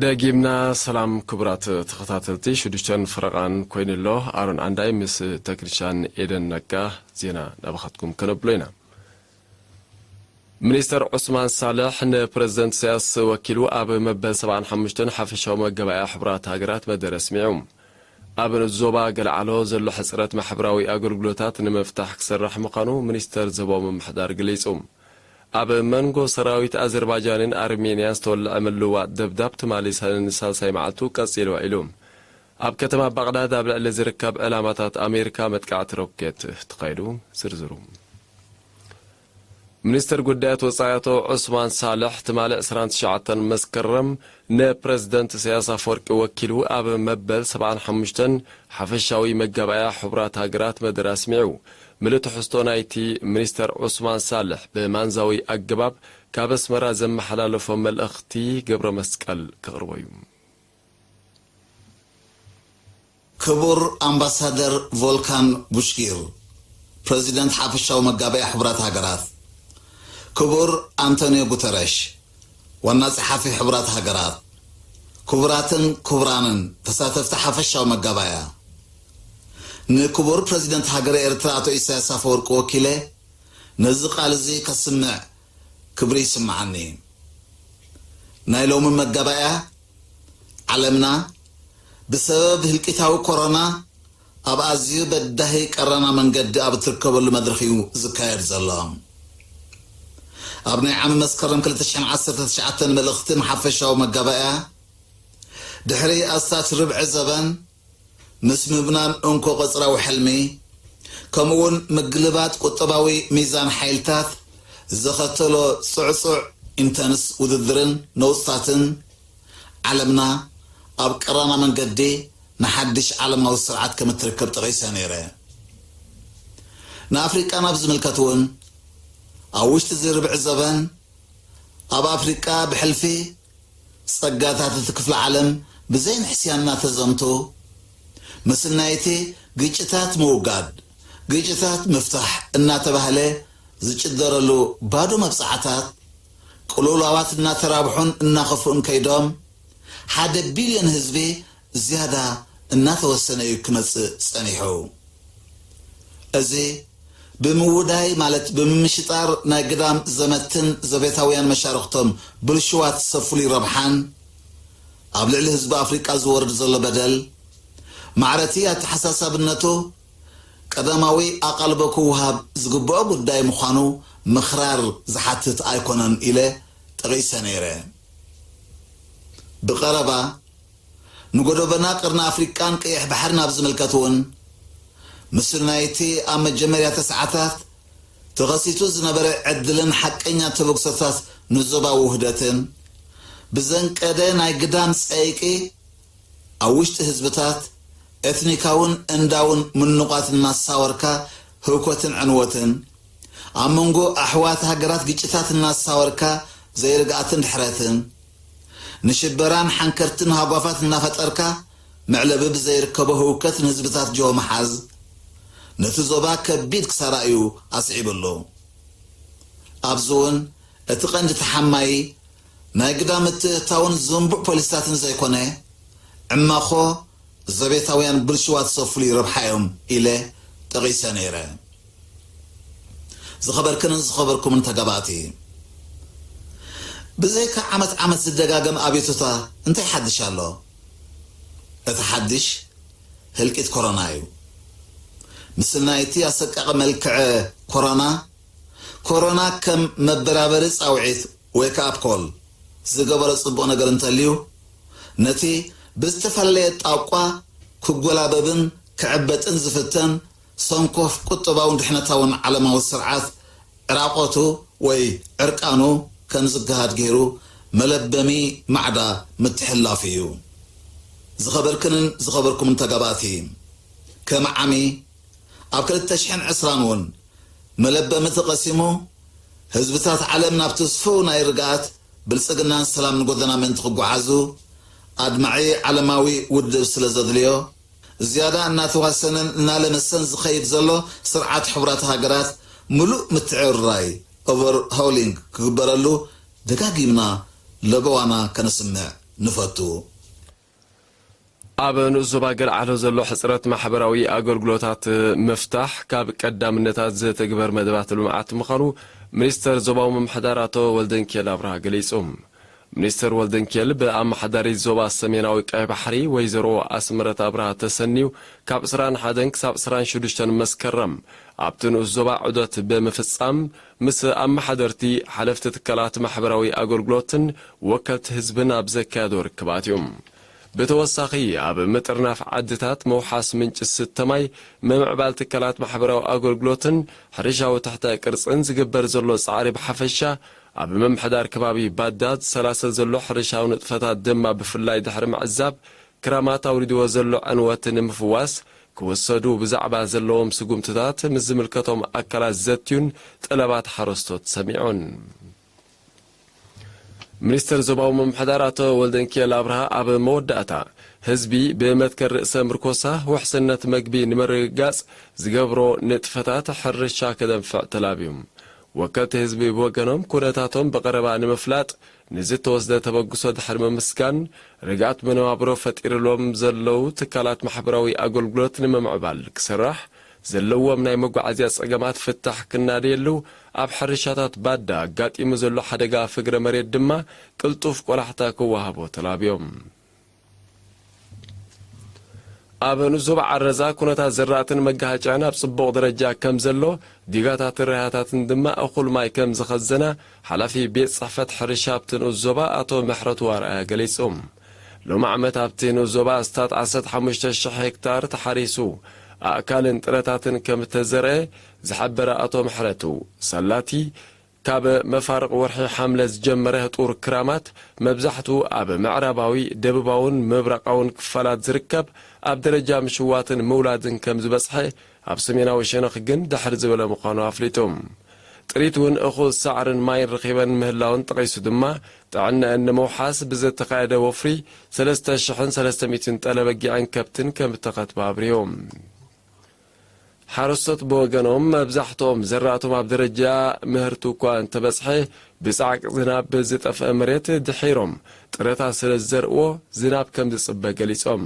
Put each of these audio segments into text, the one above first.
ደጊምና ሰላም ክቡራት ተኸታተልቲ፣ ሽዱሽተን ፈረቓን ኮይኑ'ሎ። ኣሮን ዓንዳይ ምስ ተክንሻን ኤደን ነጋ ዜና ናባኻትኩም ከነብሎ ኢና። ሚኒስተር ዑስማን ሳልሕ ንፕረዚደንት ኢሳያስ ወኪሉ ኣብ መበል ሰብዓን ሓሙሽተን ሓፈሻዊ መገባእያ ሕቡራት ሃገራት መደረ ኣስሚዑ። ኣብ ዞባ ገልዓሎ ዘሎ ሕጽረት ማሕበራዊ ኣገልግሎታት ንምፍታሕ ክሰርሕ ምዃኑ ሚኒስተር ዞባዊ ምምሕዳር ገሊጹ። ኣብ መንጎ ሰራዊት ኣዘርባጃንን ኣርሜንያን ዝተወልዐ ምልውዋጥ ደብዳብ ትማሊ ሰ-፣ ንሳልሳይ መዓልቱ ቀጺሉ ውዒሉ። ኣብ ከተማ ባቕዳድ ኣብ ልዕሊ ዝርከብ ዕላማታት ኣሜሪካ መጥቃዕቲ ሮኬት ተኻይዱ። ዝርዝሩ። ሚኒስተር ጉዳያት ወጻኢ ኣቶ ዑስማን ሳልሕ ትማሊ ዕስራን ትሽዓተን መስከረም ንፕረዚደንት ኢሳያስ ኣፈወርቂ ወኪሉ ኣብ መበል ሰብዓን ሓሙሽተን ሓፈሻዊ መጋባእያ ሕቡራት ሃገራት መደረ ኣስሚዑ። ምሉእ ትሕዝቶ ናይቲ ሚኒስተር ዑስማን ሳልሕ ብማንዛዊ ኣገባብ ካብ ኣስመራ ዘመሓላለፎ መልእኽቲ ገብረ መስቀል ከቕርቦ እዩ። ክቡር ኣምባሳደር ቮልካን ቡሽጊር፣ ፕረዚደንት ሓፈሻዊ መጋበያ ሕቡራት ሃገራት፣ ክቡር ኣንቶኒዮ ጉተረሽ፣ ዋና ጸሓፊ ሕቡራት ሃገራት፣ ክቡራትን ክቡራንን ተሳተፍቲ ሓፈሻዊ መጋባያ፣ ንክቡር ፕረዚደንት ሃገረ ኤርትራ ኣቶ ኢሳያስ ኣፈወርቂ ወኪለ ነዚ ቃል እዚ ከስምዕ ክብሪ ይስምዓኒ። ናይ ሎሚ መጋባእያ ዓለምና ብሰበብ ህልቂታዊ ኮሮና ኣብ ኣዝዩ በዳሂ ቀራና መንገዲ ኣብ እትርከበሉ መድረኽ እዩ ዝካየድ ዘሎ። ኣብ ናይ ዓሚ መስከረም ክልተ ሽሕን ዓሰርተ ትሽዓተን መልእኽትን ሓፈሻዊ መጋባእያ፣ ድሕሪ ኣስታት ርብዒ ዘበን ምስ ምብናን እንኮ ቀጽራዊ ሕልሚ፣ ከምኡውን ምግልባጥ ቁጠባዊ ሚዛን ሓይልታት ዘኸተሎ ጽዕጹዕ ኢንተንስ ውድድርን ነውጽታትን፣ ዓለምና ኣብ ቀራና መንገዲ ንሓድሽ ዓለማዊ ስርዓት ከም እትርከብ ጠቒሰ ነይረ። ንኣፍሪቃ ናብ ዝምልከት እውን፣ ኣብ ውሽጢ እዚ ርብዒ ዘበን፣ ኣብ ኣፍሪቃ ብሕልፊ ጸጋታት እቲ ክፍለ ዓለም ብዘይ ንሕስያ እናተዘምቱ፣ ምስናይቲ ግጭታት ምውጋድ፣ ግጭታት ምፍታሕ እናተባህለ ዝጭደረሉ ባዶ መብጽዓታት፣ ቅልውላዋት እናተራብሑን እናኸፍኡን ከይዶም፣ ሓደ ቢልዮን ህዝቢ ዝያዳ እናተወሰነ እዩ ክመጽእ ጸኒሑ። እዚ ብምውዳይ፣ ማለት ብምምሽጣር፣ ናይ ግዳም ዘመትን ዘቤታውያን መሻርኽቶም ብልሽዋት ሰብ ፍሉይ ረብሓን፣ ኣብ ልዕሊ ህዝቢ ኣፍሪቃ ዝወርድ ዘሎ በደል፣ ማዕረቲ ኣተሓሳሳብነቱ ቀዳማዊ ኣቓልቦ ክወሃብ ዝግብኦ ጉዳይ ምዃኑ ምኽራር ዝሓትት ኣይኮነን ኢለ ጠቒሰ ነይረ። ብቐረባ ንጎደቦና ቀርኒ ኣፍሪቃን ቀይሕ ባሕርን ኣብ ዝምልከት እውን፣ ምስሉ ናይቲ ኣብ መጀመርያ ተስዓታት ተኸሲቱ ዝነበረ ዕድልን ሓቀኛ ተበግሶታት ንዞባዊ ውህደትን፣ ብዘንቀደ ናይ ግዳም ጸይቂ ኣብ ውሽጢ ህዝብታት ኤትኒካውን እንዳውን ምንቋት እናሳወርካ ህውከትን ዕንወትን፣ ኣብ መንጎ ኣሕዋት ሃገራት ግጭታት እናሳወርካ ዘይርግኣትን ድሕረትን፣ ንሽበራን ሓንከርትን ሃጓፋት እናፈጠርካ መዕለቢ ብዘይርከቦ ህውከት ንህዝብታት ጆሆ ምሓዝ፣ ነቲ ዞባ ከቢድ ክሳራ እዩ ኣስዒብሉ። ኣብዚ እውን እቲ ቀንዲ ተሓማዪ ናይ ግዳም ምትእትታውን ዝንቡዕ ፖሊስታትን ዘይኮነ፣ ዕማኾ ዘቤታውያን ብልሽዋት ሰብ ፍሉይ ረብሓ እዮም ኢለ ጠቒሰ ነይረ። ዝኸበርክንን ዝኸበርኩምን ተጋባእቲ፣ ብዘይካ ዓመት ዓመት ዝደጋገም ኣቤቱታ እንታይ ሓድሽ ኣሎ? እቲ ሓድሽ ህልቂት ኮሮና እዩ። ምስል ናይቲ ኣሰቃቂ መልክዐ ኮሮና፣ ኮሮና ከም መበራበሪ ጻውዒት፣ ዌክ ኣፕ ኮል፣ ዝገበሮ ጽቡቕ ነገር እንተልዩ፣ ነቲ ብዝተፈላለየ ጣቋ ክጎላበብን ክዕበጥን ዝፍተን ሰንኮፍ ቁጠባውን ድሕነታውን ዓለማዊ ስርዓት ዕራቆቱ ወይ ዕርቃኑ ከም ዝገሃድ ገይሩ መለበሚ ማዕዳ ምትሕልላፉ እዩ። ዝኸበርክንን ዝኸበርኩምን ተጋባእቲ፣ ከም ዓሚ ኣብ ክልተ ሽሕን ዕስራን እውን መለበሚ ተቐሲሙ፣ ህዝብታት ዓለም ናብ ትስፉው ናይ ርግኣት፣ ብልጽግናን ሰላምን ጎደና ምእንቲ ክጓዓዙ ኣድማዒ ዓለማዊ ውድብ ስለ ዘድልዮ፣ ዝያዳ እናተዋሰነን እናለመሰን ዝኸይድ ዘሎ ስርዓት ሕቡራት ሃገራት ምሉእ ምትዕርራይ፣ ኦቨርሃውሊንግ፣ ክግበረሉ ደጋጊምና ለበዋና ከነስምዕ ንፈቱ። ኣብ ንኡስ ዞባ ገለዓሎ ዘሎ ሕጽረት ማሕበራዊ ኣገልግሎታት ምፍታሕ ካብ ቀዳምነታት ዝትግበር መደባት ልምዓት ምዃኑ ሚኒስተር ዞባዊ ምምሕዳር ኣቶ ወልደንኪኤል ኣብርሃ ገሊጹ። ሚኒስተር ወልደንኪኤል ብኣመሓዳሪት ዞባ ሰሜናዊ ቀይ ባሕሪ ወይዘሮ ኣስመረት ኣብርሃ ተሰንዩ ካብ ዕስራን ሓደን ክሳብ ዕስራን ሽዱሽተን መስከረም ኣብቲ ንኡስ ዞባ ዑደት ብምፍጻም ምስ ኣመሓደርቲ፣ ሓለፍቲ ትካላት ማሕበራዊ ኣገልግሎትን ወከልቲ ህዝብን ኣብ ዘካየዶ ርክባት እዩ። ብተወሳኺ ኣብ ምጥርናፍ ዓድታት፣ ምውሓስ ምንጪ ዝስተ ማይ፣ ምምዕባል ትካላት ማሕበራዊ ኣገልግሎትን ሕርሻዊ ትሕተ ቅርጽን ዝግበር ዘሎ ጻዕሪ ብሓፈሻ፣ ኣብ ምምሕዳር ከባቢ ባዳ ዝሰላሰል ዘሎ ሕርሻዊ ንጥፈታት ድማ ብፍላይ ድሕሪ ምዕዛብ ክራማት ኣውሪድዎ ዘሎ ዕንወት ንምፍዋስ ክውሰዱ ብዛዕባ ዘለዎም ስጉምትታት ምስ ዝምልከቶም ኣካላት ዘትዩን ጠለባት ሓረስቶት ሰሚዑን። ሚኒስተር ዞባዊ ምምሕዳር ኣቶ ወልደንኪኤል ኣብርሃ ኣብ መወዳእታ፣ ህዝቢ ብመትከል ርእሰ ምርኮሳ ውሕስነት መግቢ ንምርግጋጽ ዝገብሮ ንጥፈታት ሕርሻ ከደንፍዕ ተላብዩ። ወከልቲ ህዝቢ ብወገኖም ኩነታቶም ብቐረባ ንምፍላጥ ንዝተወስደ ተበግሶ ድሕሪ ምምስጋን፣ ርግኣት መነባብሮ ፈጢርሎም ዘለዉ ትካላት ማሕበራዊ ኣገልግሎት ንምምዕባል ክስራሕ፣ ዘለዎም ናይ መጓዓዝያ ጸገማት ፍታሕ ክናደየሉ፣ ኣብ ሕርሻታት ባዳ ኣጋጢሙ ዘሎ ሓደጋ ፍግረ መሬት ድማ ቅልጡፍ ቆላሕታ ክወሃቦ ተላብዮም። ኣብ ንኡስ ዞባ ዓረዛ ኩነታት ዝራእትን መጋሃጫን ኣብ ጽቡቕ ደረጃ ከም ዘሎ፣ ዲጋታትን ራያታትን ድማ እኹል ማይ ከም ዝኸዘና ሓላፊ ቤት ጽሕፈት ሕርሻ ኣብቲ ንኡስ ዞባ ኣቶ ምሕረቱ ኣርኣያ ገሊጹ። ሎሚ ዓመት ኣብቲ ንኡስ ዞባ ኣስታት ዓሰርተ ሓሙሽተ ሽሕ ሄክታር ተሓሪሱ ኣእካልን ጥረታትን ከም እተዘርአ ዝሓበረ ኣቶ ምሕረቱ፣ ሰላቲ ካብ መፋርቕ ወርሒ ሓምለ ዝጀመረ ህጡር ክራማት መብዛሕትኡ ኣብ ምዕራባዊ፣ ደቡባውን ምብራቓውን ክፋላት ዝርከብ ኣብ ደረጃ ምሽዋትን ምውላድን ከም ዝበጽሐ፣ ኣብ ሰሜናዊ ሸነኽ ግን ድሕር ዝበለ ምዃኑ ኣፍሊጡ። ጥሪት እውን እኹል ሳዕርን ማይን ረኺበን ምህላውን ጠቒሱ ድማ፣ ጥዕነአን ንምውሓስ ብዝተኻየደ ወፍሪ ሰለስተ ሽሕን ሰለስተ ሚእትን ጠለ በጊዕን ከብትን ከም እተኸትባ ኣብሪሁ። ሓረስቶት ብወገኖም፣ መብዛሕትኦም ዘራእቶም ኣብ ደረጃ ምህርቲ እኳ እንተበጽሐ፣ ብጻዕቂ ዝናብ ብዝጠፍአ መሬት ድሒሮም ጥረታ ስለ ዝዘርእዎ ዝናብ ከም ዝጽበ ገሊጾም።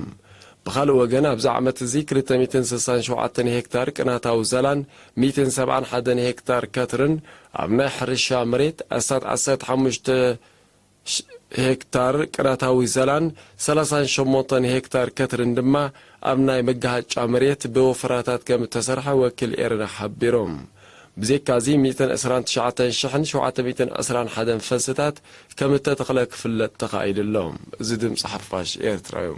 ብኻልእ ወገን፣ ኣብዚ ዓመት እዚ ክልተ ሚእትን ስሳን ሸውዓተን ሄክታር ቅናታዊ ዘላን ሚእትን ሰብዓን ሓደን ሄክታር ከትርን ኣብ ናይ ሕርሻ መሬት፣ ኣስታት ዓሰርተ ሓሙሽተ ሽ-፣ ሄክታር ቅናታዊ ዘላን ሰላሳን ሸሞንተን ሄክታር ከትርን ድማ ኣብ ናይ መጋሃጫ መሬት ብወፈራታት ከም እተሰርሐ ወኪል ኤረና ሓቢሮም። ብዘይካዚ፣ ሚእትን ዕስራን ትሽዓተን ሽሕን ሸውዓተ ሚእትን ዕስራን ሓደን ፈልስታት ከም እተተኽለ ክፍለጥ ተኻኢሉ ኣሎ። እዚ ድምፂ ሓፋሽ ኤርትራ እዩ።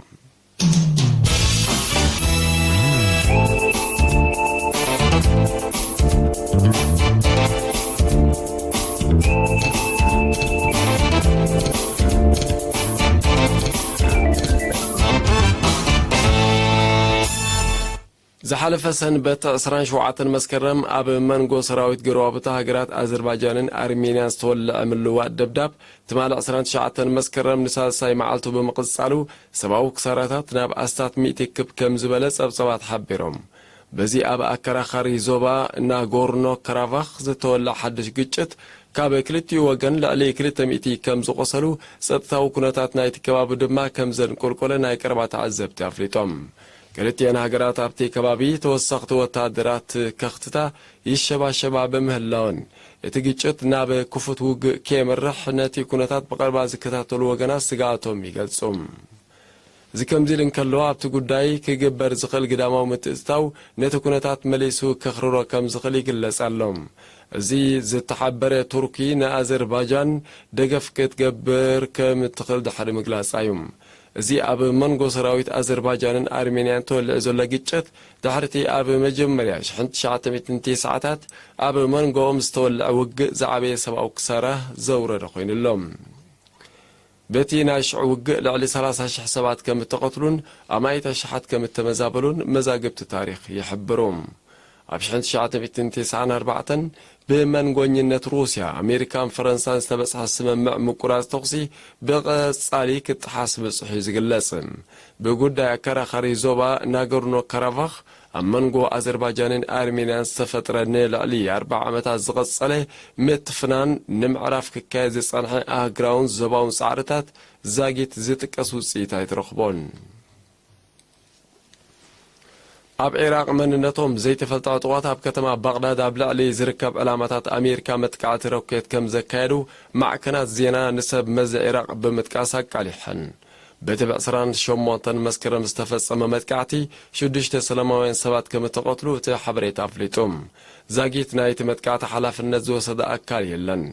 ዝሓለፈ ሰንበት ዕስራን ሸውዓተን መስከረም ኣብ መንጎ ሰራዊት ጎረባብቲ ሃገራት ኣዘርባጃንን ኣርሜንያን ዝተወልዐ ምልዋጥ ደብዳብ ትማሊ ዕስራን ትሽዓተን መስከረም ንሳልሳይ መዓልቱ ብምቕጻሉ፣ ሰብኣዊ ክሳራታት ናብ ኣስታት ሚእቲ ክብ ከም ዝበለ ጸብጸባት ሓቢሮም። በዚ ኣብ ኣከራኻሪ ዞባ ናጎርኖ ካራባኽ ዝተወልዐ ሓድሽ ግጭት፣ ካብ ክልቲኡ ወገን ልዕሊ ክልተ ሚእቲ ከም ዝቖሰሉ፣ ጸጥታዊ ኩነታት ናይቲ ከባቢ ድማ ከም ዘንቆልቆለ ናይ ቀረባ ተዓዘብቲ ኣፍሊጦም። ክልቲኤን ሃገራት ኣብቲ ከባቢ ተወሰኽቲ ወተሃደራት ከኽትታ ይሸባሸባ ብምህላወን፣ እቲ ግጭት ናብ ክፉት ውግእ ከየምርሕ ነቲ ኩነታት ብቐረባ ዝከታተሉ ወገናት ስግኣቶም ይገልጹ። እዚ ከምዚ ኢሉ እንከሎ፣ ኣብቲ ጉዳይ ክግበር ዝኽእል ግዳማዊ ምትእትታው ነቲ ኩነታት መሊሱ ከኽርሮ ከም ዝኽእል ይግለጽ ኣሎ። እዚ ዝተሓበረ፣ ቱርኪ ንኣዘርባጃን ደገፍ ክትገብር ከም እትኽእል ድሕሪ ምግላጻ እዩ። እዚ ኣብ መንጎ ሰራዊት ኣዘርባጃንን ኣርሜንያን ተወሊዑ ዘሎ ግጭት፣ ድሕሪቲ ኣብ መጀመርያ ሽሕን ትሽዓተ ሚእትን ተስዓታት ኣብ መንጎኦም ዝተወልዐ ውግእ ዝዓበየ ሰብኣዊ ክሳራ ዘውረደ ኮይኑ ኣሎ። በቲ ናይ ሽዑ ውግእ ልዕሊ ሰላሳ ሽሕ ሰባት ከም እተቐትሉን ኣማኢት ኣሽሓት ከም እተመዛበሉን መዛግብቲ ታሪኽ ይሕብሩ። ኣብ ሽሕን ትሽዓተ ሚእትን ተስዓን ኣርባዕተን ብመንጎኝነት ሩስያ፣ ኣሜሪካን ፈረንሳን ዝተበጽሐ ስምምዕ ምቁራጽ ተኹሲ ብቐጻሊ ክጠሓስ ምጽሑ እዩ ዝግለጽ። ብጉዳይ ኣከራኻሪ ዞባ ናጎርኖ ካራባኽ ኣብ መንጎ ኣዘርባጃንን ኣርሜንያን ዝተፈጥረ ንልዕሊ ኣርብዓ ዓመታት ዝቐጸለ ምትፍናን ንምዕራፍ ክካየድ ዝጸንሐ ኣህግራውን ዞባውን ጻዕርታት ዛጊት ዝጥቀስ ውጽኢት ኣይተረኽቦን። ኣብ ዒራቕ መንነቶም ዘይተፈልጠ ዕጡቓት ኣብ ከተማ ባቕዳድ ኣብ ልዕሊ ዝርከብ ዕላማታት ኣሜሪካ መጥቃዕቲ ሮኬት ከም ዘካየዱ ማዕከናት ዜና ንሰብ መዚ ዒራቕ ብምጥቃስ ኣቃሊሐን። በቲ ብ ዕስራን ሸሞንተን መስከረም ዝተፈጸመ መጥቃዕቲ ሽዱሽተ ሰላማውያን ሰባት ከም እተቐትሉ እቲ ሓበሬታ ኣፍሊጡ። ዛጊት ናይቲ መጥቃዕቲ ሓላፍነት ዝወሰደ ኣካል የለን።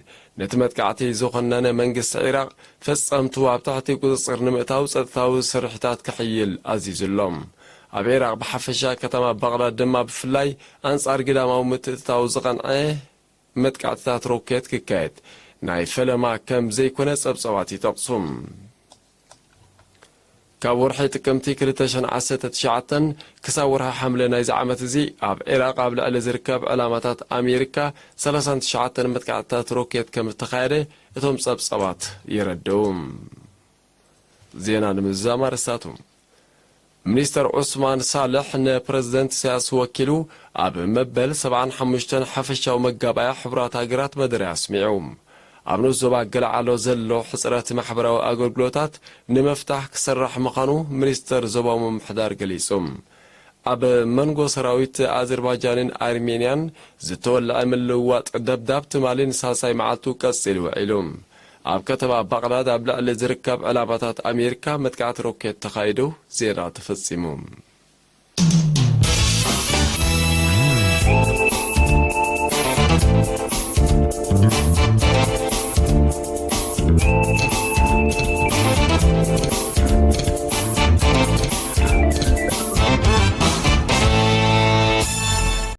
ነቲ መጥቃዕቲ ዝኾነነ መንግስቲ ዒራቕ ፈጸምቱ ኣብ ትሕቲ ቁጽጽር ንምእታው ጸጥታዊ ስርሒታት ክሕይል ኣዚዙ ኣሎ። ኣብ ዒራቕ ብሓፈሻ ከተማ ባቕዳድ ድማ ብፍላይ ኣንጻር ግዳማዊ ምትእትታው ዝቐንዐ መጥቃዕትታት ሮኬት ክካየድ ናይ ፈለማ ከም ዘይኮነ ጸብጸባት ይጠቕሱ። ካብ ወርሒ ጥቅምቲ ክልተ ሽሕን ዓሰርተ ትሽዓተን ክሳብ ወርሒ ሓምለ ናይዚ ዓመት እዚ ኣብ ዒራቕ ኣብ ልዕሊ ዝርከብ ዕላማታት ኣሜሪካ ሰላሳን ትሽዓተን መጥቃዕትታት ሮኬት ከም እተኻየደ እቶም ጸብጸባት የረድኡ። ዜና ንምዝዛም ኣርእስታቱ። ሚኒስተር ዑስማን ሳልሕ ንፕረዚደንት ኢሳያስ ወኪሉ ኣብ መበል ሰብዓን ሓሙሽተን ሓፈሻዊ መጋባእያ ሕቡራት ሃገራት መደረ ኣስሚዑ። ኣብ ንኡስ ዞባ ገለዓሎ ዘሎ ሕጽረት ማሕበራዊ ኣገልግሎታት ንምፍታሕ ክሰርሕ ምዃኑ ሚኒስተር ዞባዊ ምምሕዳር ገሊጹ። ኣብ መንጎ ሰራዊት ኣዘርባጃንን ኣርሜንያን ዝተወልዐ ምልውዋጥ ደብዳብ ትማሊ ንሳልሳይ መዓልቱ ቀጺሉ ውዒሉ። ኣብ ከተማ ባቕዳድ ኣብ ልዕሊ ዝርከብ ዕላማታት ኣሜሪካ መጥቃዕቲ ሮኬት ተኻይዱ ዜና ተፈጺሙ።